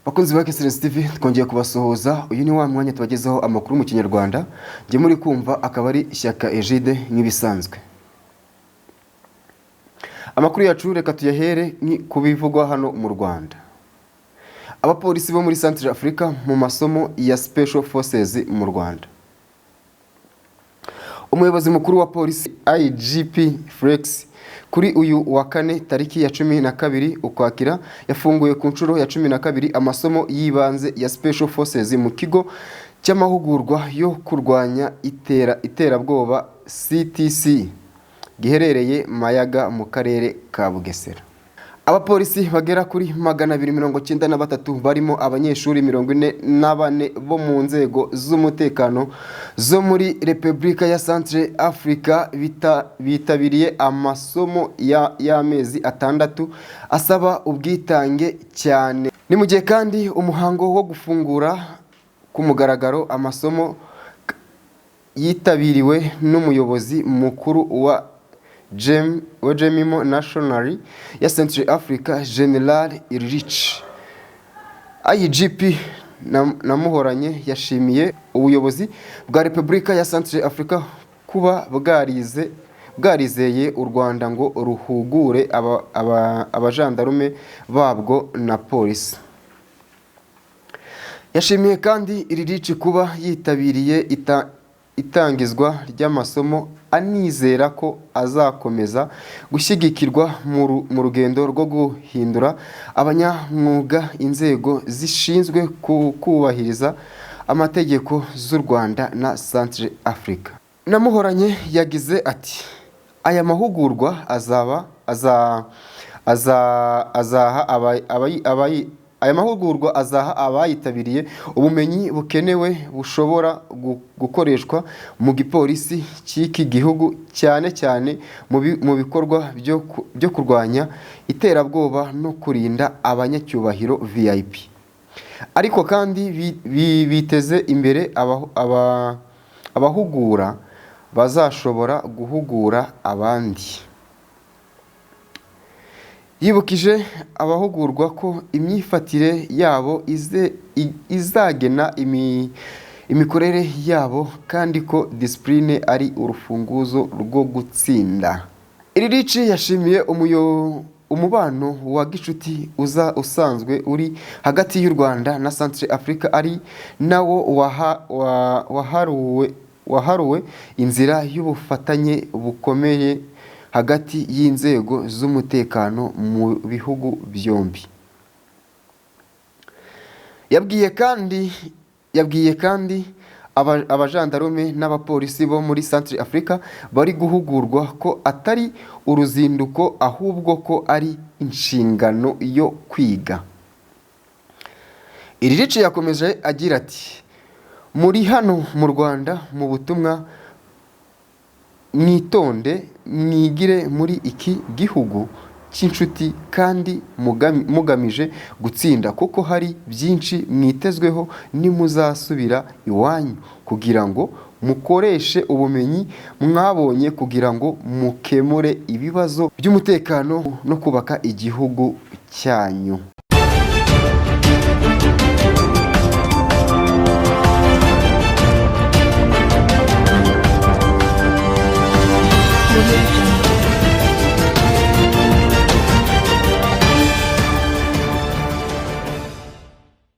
Bakunzi ba Excellence TV, twongeye kubasuhuza. Uyu ni wa mwanya tubagezaho amakuru mu Kinyarwanda. Njye muri kumva akaba ari Shyaka Egide nk'ibisanzwe. Amakuru yacu reka tuyahere ku bivugwa hano mu Rwanda. Abapolisi bo muri Central Africa mu masomo ya Special Forces mu Rwanda. Umuyobozi mukuru wa polisi, IGP Felix, kuri uyu wa kane tariki ya 12 Ukwakira yafunguye ku nshuro ya 12 amasomo y'ibanze ya Special Forces mu kigo cy'amahugurwa yo kurwanya iterabwoba CTC giherereye Mayaga mu karere ka Bugesera. Abapolisi bagera kuri 293 barimo abanyeshuri 44 bo mu nzego z'umutekano zo muri Repubulika ya Centre Africa bitabiriye amasomo y'amezi 6 asaba ubwitange cyane. Ni mu gihe kandi umuhango wo gufungura ku mugaragaro amasomo yitabiriwe n'umuyobozi mukuru wa Gendarmerie Nationale ya Central Africa, General Ulrich. IGP Namuhoranye yashimiye ubuyobozi bwa Repubulika ya Central Africa kuba bwarizeye u Rwanda ngo ruhugure abajandarume babwo na polisi. Yashimiye kandi Ulrich kuba yitabiriye itangizwa ry'amasomo, anizera ko azakomeza gushyigikirwa mu rugendo rwo guhindura abanyamwuga inzego zishinzwe kubahiriza amategeko z'u Rwanda na Centre Africa. Namuhoranye yagize ati: "Aya mahugurwa azaba aza aza azaha abayi aya mahugurwa azaha abayitabiriye ubumenyi bukenewe bushobora gukoreshwa mu gipolisi cy'iki gihugu, cyane cyane mu bikorwa byo kurwanya iterabwoba no kurinda abanyacyubahiro VIP, ariko kandi biteze imbere abahugura bazashobora guhugura abandi." Yibukije abahugurwa ko imyifatire yabo izagena imikorere yabo, kandi ko discipline ari urufunguzo rwo gutsinda. Ulrich yashimiye umubano wa gicuti uza usanzwe uri hagati y'u Rwanda na Centre Africa, ari nawo waharuwe inzira y'ubufatanye bukomeye hagati y'inzego z'umutekano mu bihugu byombi. Yabwiye kandi abajandarume n'abapolisi bo muri Centre Africa bari guhugurwa ko atari uruzinduko, ahubwo ko ari inshingano yo kwiga. Ulrich yakomeje agira ati: "Muri hano mu Rwanda mu butumwa, mwitonde, mwigire muri iki gihugu cy'inshuti kandi mugamije gutsinda, kuko hari byinshi mwitezweho nimuzasubira iwanyu kugira ngo mukoreshe ubumenyi mwabonye kugira ngo mukemure ibibazo by'umutekano no kubaka igihugu cyanyu."